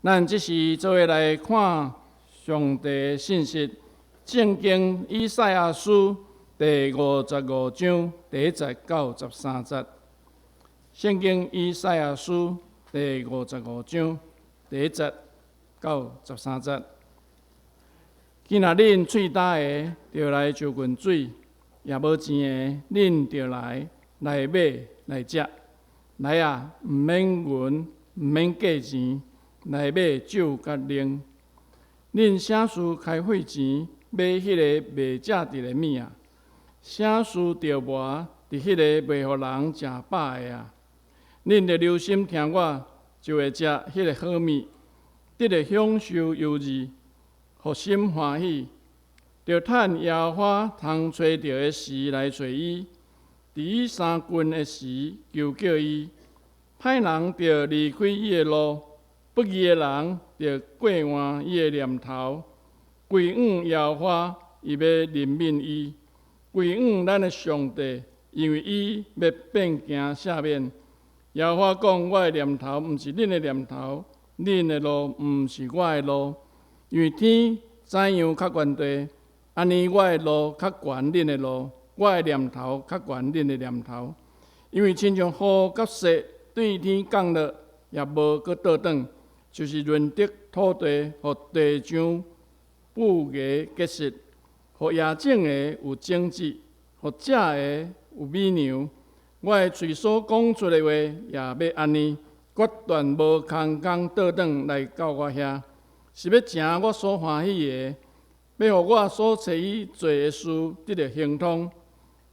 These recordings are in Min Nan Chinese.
咱這時做伙來看上帝的信息，聖經以賽亞書第五十五章第一節到十三節。聖經以賽亞書第五十五章第一節到十三節。今仔恁喙焦的，著來就近水；也無錢的，恁著來來買來食。來啊，毋免銀，毋免價錢，來買酒佮奶。恁啥事開費錢買彼个袂食著的物啊？啥事著磨佇彼个袂予人食飽的啊？恁著留心聽我，就會食彼个好物，得著享受優味，予心歡喜。著趁耶和華通揣著的時來揣伊，佇伊相近的時求叫伊。歹人著離開伊的路，不義的人著過換伊的念頭。歸向耶和華，伊欲憐憫伊；歸向咱的上帝，因為伊欲變行赦免。耶和華講：我的念頭毋是恁的念頭，恁的路毋是我的路。因為天怎樣較懸地，按呢我的路較懸恁的路，我的念頭較懸恁的念頭。因為親像雨佮雪對天降落，也無閣倒轉，就是潤澤土地，予地上布芽結實，予野種的有種子，予食的有米糧。我的喙所講出的話，也欲按呢，決斷無空空倒轉來到我遐，是欲成我所歡喜的，欲予我所差伊做的事得著亨通。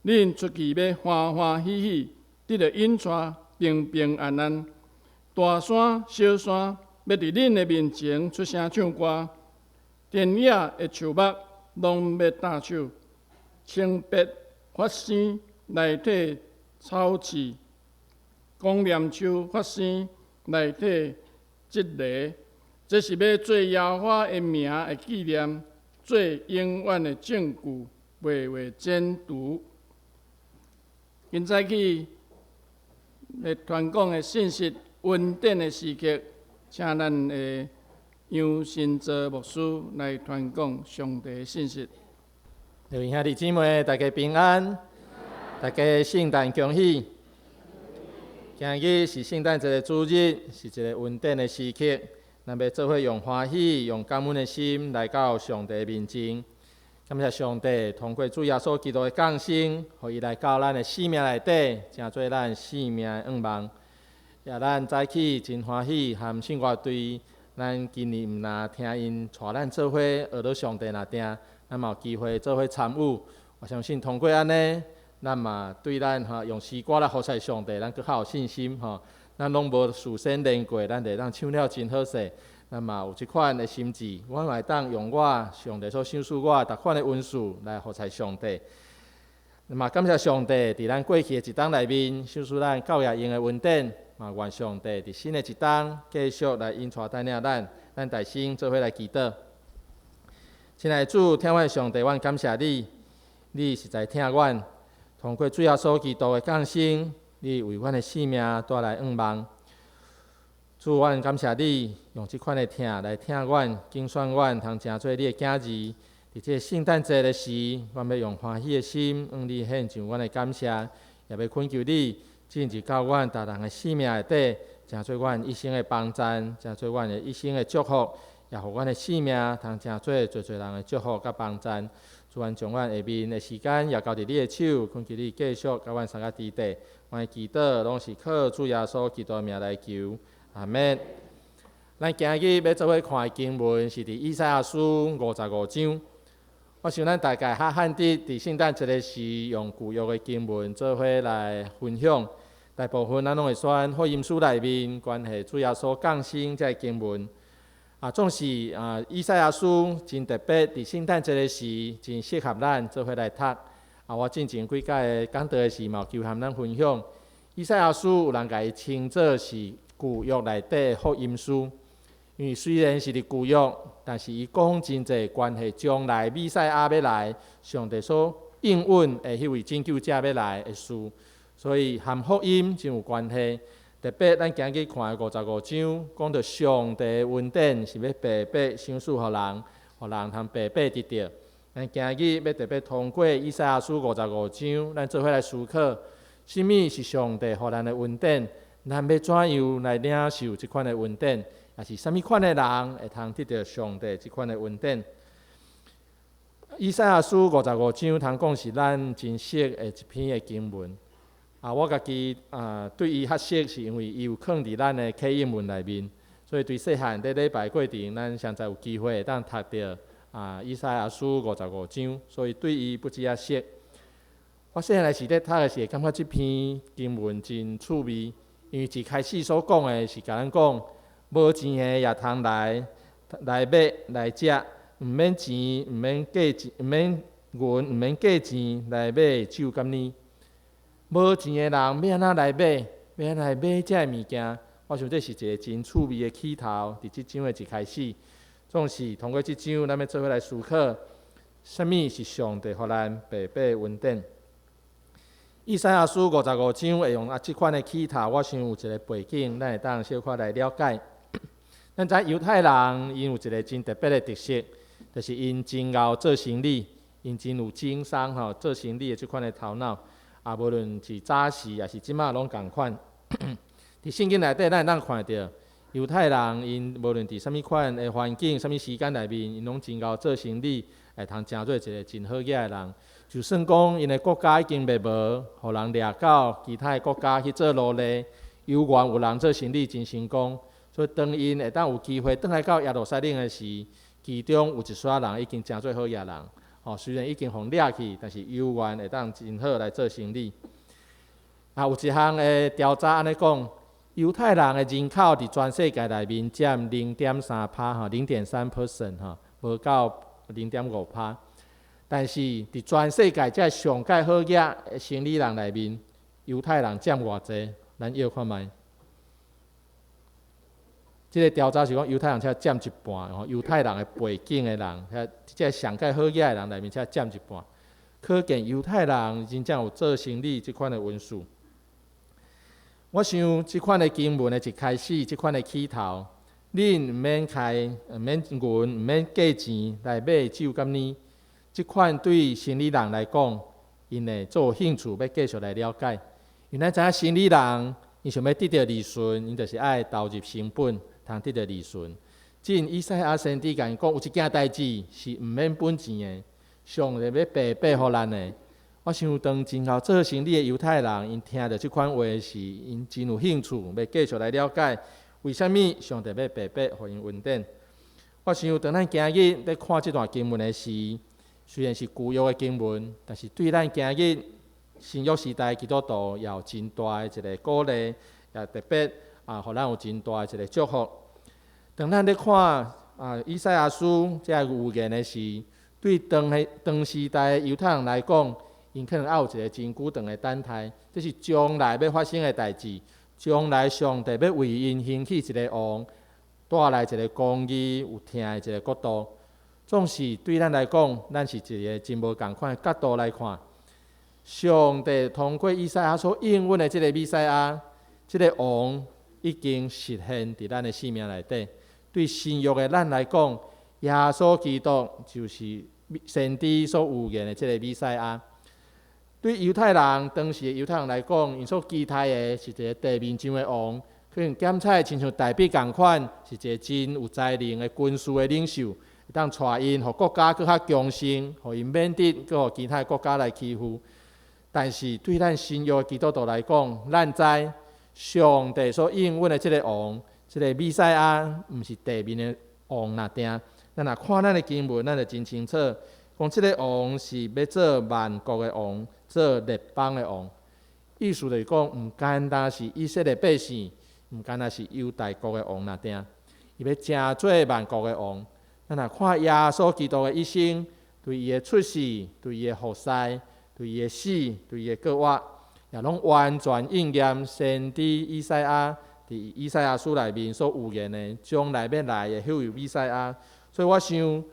恁出去欲歡歡喜喜，得著引帶平平安安。大山、小山，欲佇恁的面前出聲唱歌；田野的樹木攏欲貼手，青柏發聲來替草刺，廣簾樹發聲來替蒺藜。這是欲做耶和華的名的紀念，做永遠的證據，袂會剪除。今早起來傳講的信息，恩典的時刻，請咱的楊新哲牧師來傳講上帝的信息。各位兄弟姊妹，大家平安，大家聖誕恭喜。今日是聖誕節的主日，是一个恩典的時刻。咱欲做伙用歡喜、用感恩的心來到上帝面前。感謝上帝通過主耶穌基督的降生，予伊來到咱的生命內底，成做咱生命的向望。也咱早起真歡喜，和聖樂隊，咱今年毋若聽𪜶帶咱做伙學到上帝若定，咱嘛有機會做伙參與。我相信通過按呢，咱嘛對咱吼用詩歌來服侍上帝，咱閣較有信心吼。咱攏無事先練過，咱會當唱了真好勢。咱嘛有這款的心志，我嘛會當用我上帝所賞賜我逐款的恩賜來服侍上帝。嘛感謝上帝，佇咱過去的一冬內面，賞賜咱教會用的恩典。嘛願上帝佇新的一冬繼續來引帶帶領咱，咱大聲做伙來祈禱。親愛的主，疼阮的上帝，阮感謝你，你實在疼阮，通過主耶穌基督的降生，你為阮的生命帶來向望。主，阮感謝你，用這款的疼來疼阮、揀選阮，通成做你的囝兒。佇這个聖誕節的時，阮欲用歡喜的心，向你獻上阮的感謝，也欲懇求你進入到阮逐人的生命內底，成做阮一生的幫贊，成做阮的一生的祝福，也予阮的生命通成做濟濟人的祝福佮幫贊。主，阮將阮下面的時間也交佇你的手，懇求你繼續佮阮相佮佇底。阮的祈禱攏是靠主耶穌基督的名來求。阿們。咱今日欲做伙看的經文是佇以賽亞書五十五章。我想咱大概較罕得佇聖誕節的時用舊約的經文做伙來分享。大部分咱攏會選福音書內面關係主耶穌降生這个經文。啊，總是啊，以賽亞書真特別，佇聖誕節的時真適合咱做伙來讀。啊，我進前幾擺講道的時嘛有機會和咱分享，以賽亞書有人共伊稱做是舊約內底的福音書，因為雖然是佇舊約，但是伊講真濟關係將來彌賽亞欲來，上帝所應允的彼位拯救者欲來的事，所以和福音真有關係。特別咱今日看的五十五章，講到上帝的恩典是欲白白賞賜予人，予人通白白得著。咱今日欲特別通過以賽亞書五十五章，咱做伙來思考，啥物是上帝予咱的恩典？咱欲怎樣來領受這款的恩典？抑是啥物款的人會通得著上帝這款的恩典？以賽亞書五十五章通講是咱真熟的一篇的經文。啊，我家己啊對伊較熟，是因為伊有囥佇咱的啟應門內面，所以對細漢佇禮拜過程，咱上濟有機會會當讀著啊以賽亞書五十五章，所以對伊不止仔熟。我細漢時佇讀的時，會感覺這篇經文真趣味，因為一開始所講的是共咱講，無錢的也通來來買來食，毋免錢，毋免價錢，毋免銀，毋免價錢來買酒佮奶。無錢的人欲按怎來買？欲按怎來買這个物件？我想這是一个真趣味的起頭，佇這章的一開始，總是通過這章，咱欲做伙來思考，啥物是上帝予咱白白恩典。以賽亞書五十五章會用啊這款的起頭，我想有一个背景，咱會當小可來了解。咱知猶太人𪜶有一个真特別的特色，就是𪜶真𠢕做生理，𪜶真有經商吼做生理的這款的頭腦。啊，無論是早時抑是這馬攏仝款。佇聖經內底，咱會當看著猶太人𪜶無論佇啥物款的環境、啥物時間內面，𪜶攏真𠢕做生理，會通成做一个真好額的人。就算講𪜶的國家已經滅亡，予人掠到其他的國家去做奴隸，猶原有人做生理真成功。所以當𪜶會當有機會轉來到耶路撒冷的時，其中有一撮人已經成做好額人。吼，雖然已經予掠去，但是猶原會當真好來做生理。啊，有一項的調查按呢講，猶太人的人口佇全世界內面佔0.3趴，吼，0.3% 吼，無夠0.5趴。但是佇全世界這上蓋好額的生理人內面，猶太人佔偌濟？咱臆看覓。這个調查是講猶太人才佔一半，吼，猶太人的背景的人，遐這个上蓋好額的人內面才佔一半。可見猶太人真正有做生理這款的文數。我想這款的經文的一開始，這款的起頭，恁毋免開，毋免銀，毋免價錢來買酒佮奶。這款對生理人來講，𪜶會足有興趣欲繼續來了解。因為咱知影生理人，𪜶想欲得著利潤，𪜶就是愛投入成本，通得著利潤。這以賽亞先知共𪜶講，有一件代誌是毋免本錢的，上帝欲白白予咱的。我想當真𠢕做生理的猶太人，𪜶聽著這款話時，𪜶真有興趣，欲繼續來了解，為啥物上帝欲白白予𪜶恩典。我想當咱今日咧看這段經文的時，雖然是舊約的經文，但是對咱今日新約時代基督徒也有真大的一个鼓勵，也特別啊，予咱有真大的一个祝福。當咱咧看啊以賽亞書這个預言的時，對當彼當時代的猶太人來講，𪜶可能猶有一个真久長的等待，這是將來欲發生的代誌。將來上帝欲為𪜶興起一个王，帶來一个公義有疼的一个國度。總是對咱來講，咱是一个真無仝款的角度來看。上帝通過以賽亞所應允的這个彌賽亞，這个王已經實現佇咱的生命內底。對新約的咱來講，耶穌基督就是先知所預言的這个彌賽亞。對猶太人當時的猶太人來講，𪜶所期待的是一个地面上的王，可能檢採親像大衛仝款，是一个真有才能的軍事的領袖，會當帶𪜶，予國家閣較強盛，予𪜶免得閣予其他的國家來欺負。但是對咱新約基督徒來講，咱知上帝所應允的這个王，這个彌賽亞，毋是地面的王爾定。咱若看咱的經文，咱就真清楚，講這个王是欲做萬國的王，做列邦的王。意思就是講，毋單單是以色列百姓，毋單單是猶大國的王爾定，伊欲成做萬國的王。咱若看耶穌基督的一生，對伊的出世，對伊的服侍，對伊的死，對伊的復活，也攏完全應驗先知以賽亞佇以賽亞書內面所預言的將來欲來的彼位彌賽亞。所以我想，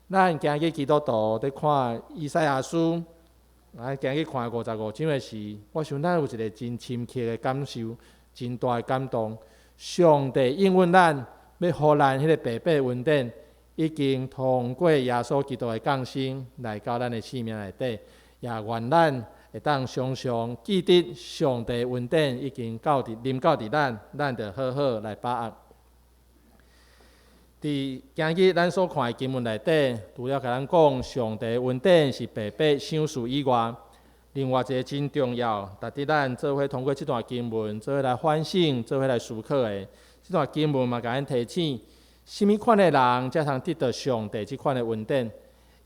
咱今日基督徒佇看以賽亞書，咱今日看五十五章的時，我想咱有一个真深刻的感受，真大的感動。上帝應允咱，欲予咱彼个白白恩典，已經通過耶穌基督的降生來到咱的生命內底，也願咱會當常常記得上帝恩典已經到佇臨到佇咱，咱著好好來把握。佇今日咱所看的經文內底，除了共咱講上帝恩典是白白賞賜以外，另外一个真重要，值得咱做伙通過這段經文做伙來反省、做伙來思考的。這段經文嘛，共咱提醒，啥物款的人才通得著上帝這款的恩典？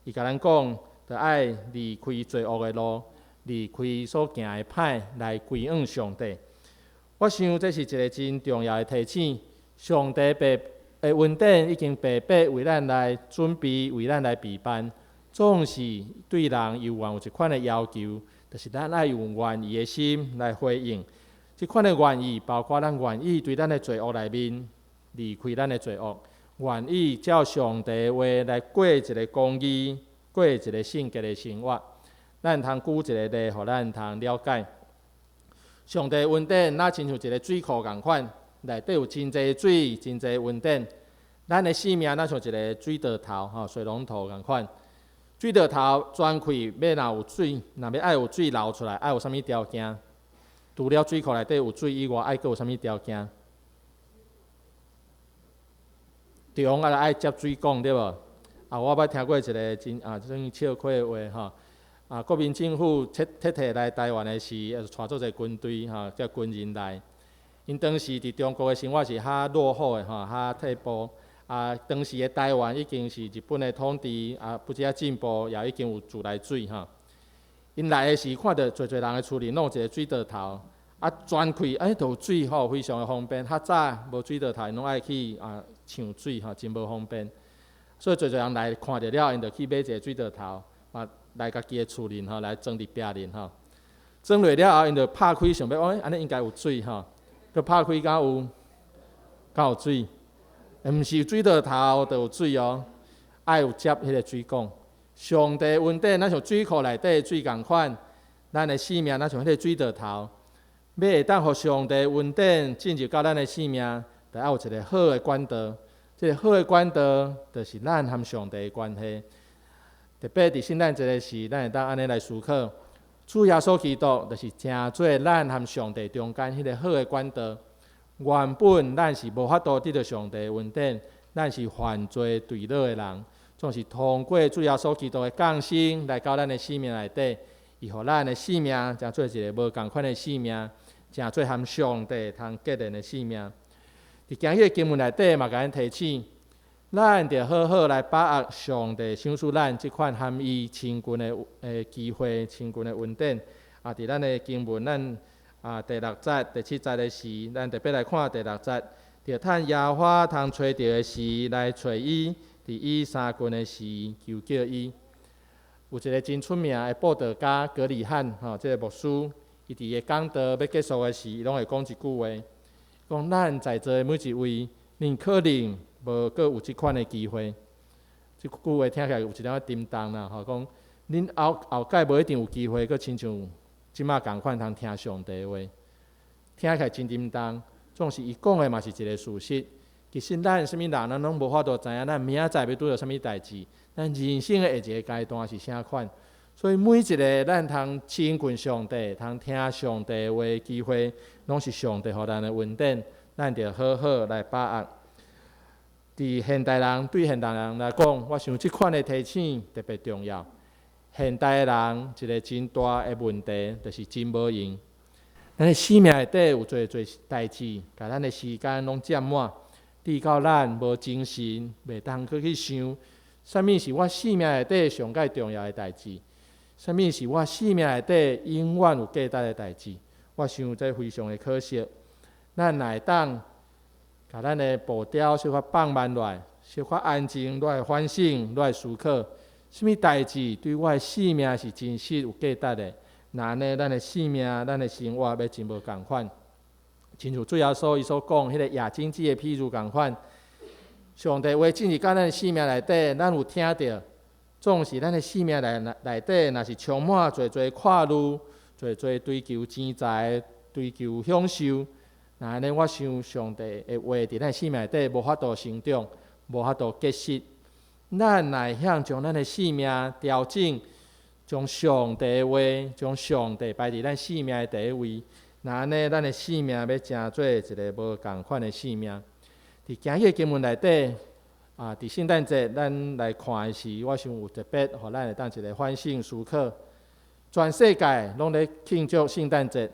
伊共咱講，著愛離開罪惡的路，離開所行的歹，來歸向上帝。我想這是一个真重要的提醒。上帝白的恩典已經白白為咱來準備，為咱來備辦，總是對人猶原有一款的要求，就是咱愛用願意的心來回應。這款的願意，包括咱願意對咱的罪惡內面離開咱的罪惡，願意照上帝的話來過一个公義、過一个聖潔的生活。咱通舉一个例，予咱通了解。上帝恩典，若親像一个水庫仝款，內底有真濟水，真濟恩典。咱的生命若像一个水道頭，吼，水龍頭仝款。水道頭轉開，欲若有水，若欲愛有水流出來，愛有啥物條件？除了水庫內底有水以外，愛閣有啥物條件？中啊，愛接水管對無？啊，我捌聽過一个真啊，這種笑詼的話吼。啊，國民政府撤撤退來台灣的時，帶做濟軍隊吼，叫軍人來。𪜶當時佇中國的生活是較落後的吼，較退步。啊，當時的台灣已經是日本的統治，啊，不止進步，也已經有自來水吼。𪜶來的時，看著濟濟人的厝裡攏有一个水道頭，啊，轉開，欸，就有水吼，非常的方便。較早無水道頭，𪜶攏愛去啊搶水吼，真無方便。所以濟濟人來看著了，𪜶就去買一个水道頭，啊，來家己的厝裡吼來裝佇壁面吼。裝落了後，𪜶就拍開想欲講，欸，按呢應該有水吼，閣拍開敢有？敢有水？毋是水道頭就有水哦，愛有接彼个水管。上帝恩典，若像水庫內底的水仝款，咱的生命若像彼个水道頭，欲會當予上帝恩典進入到咱的生命，著愛有一个好的管道。這个好的管道，就是咱和上帝的關係。特別佇聖誕節的時，咱會當按呢來思考，主耶穌基督就是成做咱和上帝中間彼个好的管道。原本咱是無法度得著上帝恩典，咱是犯罪墜落的人，總是通過主耶穌基督的降生來到咱的生命內底，伊予咱的生命成做一个無仝款的生命，成做和上帝通結連的生命。佇今日的經文內底嘛，共咱提醒，咱著好好來把握上帝賞賜咱這款和伊親近的機會、親近的恩典。啊，佇咱的經文，咱啊，第六節、第七節的時，咱特別來看第六節。著趁耶和華通揣著的時來揣伊，佇伊相近的時求叫伊。有一个真出名的布道家葛理翰，吼，這个牧師，伊佇伊的講道欲結束的時，伊攏會講一句話，講咱在座的每一位，恁可能無閣有這款的機會。這句話聽起來有一點仔沉重啦，吼，講恁後後蓋無一定有機會閣親像這馬仝款通聽上帝的話，聽起來真沉重。總是伊講的嘛是一个事實。其實咱啥物人，咱攏無法度知影咱明仔載欲拄著啥物代誌，咱人生的下一个階段是啥款。所以每一个咱通親近上帝、通聽上帝的話的機會，攏是上帝予咱的恩典，咱著好好來把握。佇現代人對現代人來講，我想這款的提醒特別重要。現代的人一个真大的問題，就是真無閒。咱的生命內底有濟濟代誌，共咱的時間攏佔滿，直到咱無精神，袂當閣去想，啥物是我生命內底上蓋重要的代誌，啥物是我生命內底永遠有價值的代誌。我想這非常的可惜。咱若會當，共咱的步調小可放慢落來，小可安靜落來反省，落來思考，啥物代誌對我的生命是真實有價值的。若按呢，咱的生命、咱的生活欲真無仝款。親像主耶穌伊所講彼个野荊子的譬喻仝款，上帝話進入到咱的生命內底，咱有聽著，總是咱的生命內內底，若是充滿濟濟掛慮、濟濟追求錢財、追求享受，若按呢，我想上帝的話佇咱生命內底無法度成長，無法度結實。咱若會曉將咱的生命調整，將上帝的話，將上帝擺佇咱生命的第一位，若按呢，咱的生命欲成做一个無仝款的生命。佇今日經文內底，佇聖誕節咱來看的時，我想有特別，予咱會當一个反省思考。全世界攏咧慶祝聖誕節，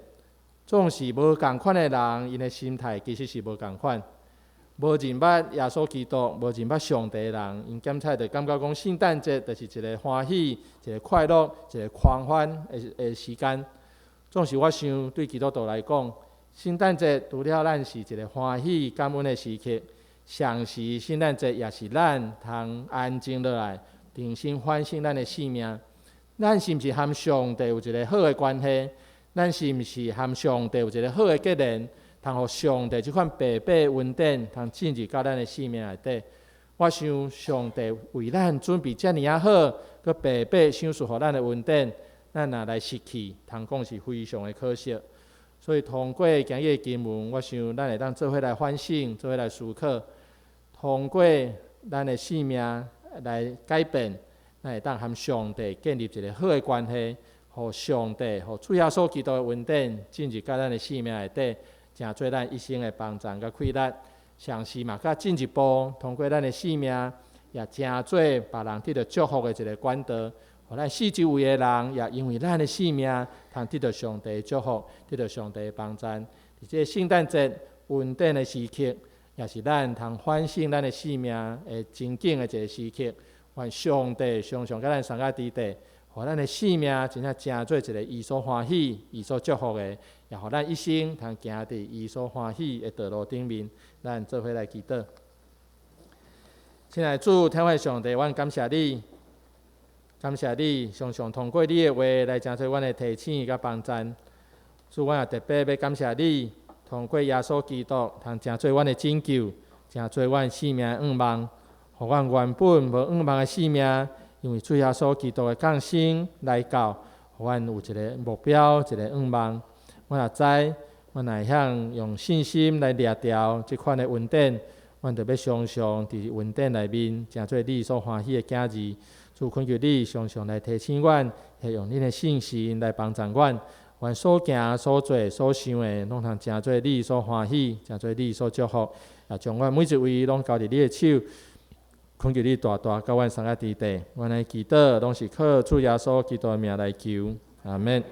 總是無仝款的人，𪜶的心態其實是無仝款。無認捌耶穌基督、無認捌上帝的人，𪜶檢採就感覺講聖誕節就是一个歡喜、一个快樂、一个狂歡的時間。總是我想對基督徒來講，聖誕節除了咱是一个歡喜感恩的時刻，同時聖誕節也是咱通安靜落來，重新反省咱的生命。咱是毋是和上帝有一个好的關係？咱是毋是和上帝有一个好的結連？通予上帝這款白白恩典，通進入到咱的生命內底。我想上帝為咱準備遮爾仔好，閣白白賞賜予咱的恩典，咱若來失去，通講是非常的可惜。所以通過今日的經文，我想咱會當做伙來反省，做伙來思考。通過咱的生命來改變，咱會當和上帝建立一个好的關係，予上帝、予主耶穌基督的恩典進入到咱的生命內底，成做咱一生的幫贊佮氣力。同時嘛，閣進一步通過咱的生命，也成做別人得著祝福的一个管道，予咱四周圍的人也因為咱的生命，通得著上帝的祝福，得著上帝的幫贊。佇這个聖誕節恩典的時刻，也是咱通反省咱的生命的情景的一个時刻。願上帝常常佮咱相佮佇底，予咱的生命真正成做一个伊所歡喜、伊所祝福的，也予咱一生通行佇伊所歡喜的道路頂面。咱做伙來祈禱。親愛的主，天父上帝，阮感謝你，感謝你常常通過你的話來成做阮的提醒佮幫贊。主，阮也特別欲感謝你，通過耶穌基督，通成做阮的拯救，成做阮生命的向望，予阮原本無向望的生命，因為主耶穌基督的降生來到，予阮有一个目標，一个向望。阮也知，阮若會曉用信心來掠著這款的恩典，阮就欲常常佇恩典內面，成做你所歡喜的囝兒。主懇求你常常來提醒阮，會用恁的聖神來幫助阮，阮所行所做所想的，攏通成做你所歡喜，成做你所祝福。也將阮每一位攏交佇你的手，懇求你大大佮阮相佮佇底。阮的祈禱攏是靠主耶穌基督的名來求，阿們。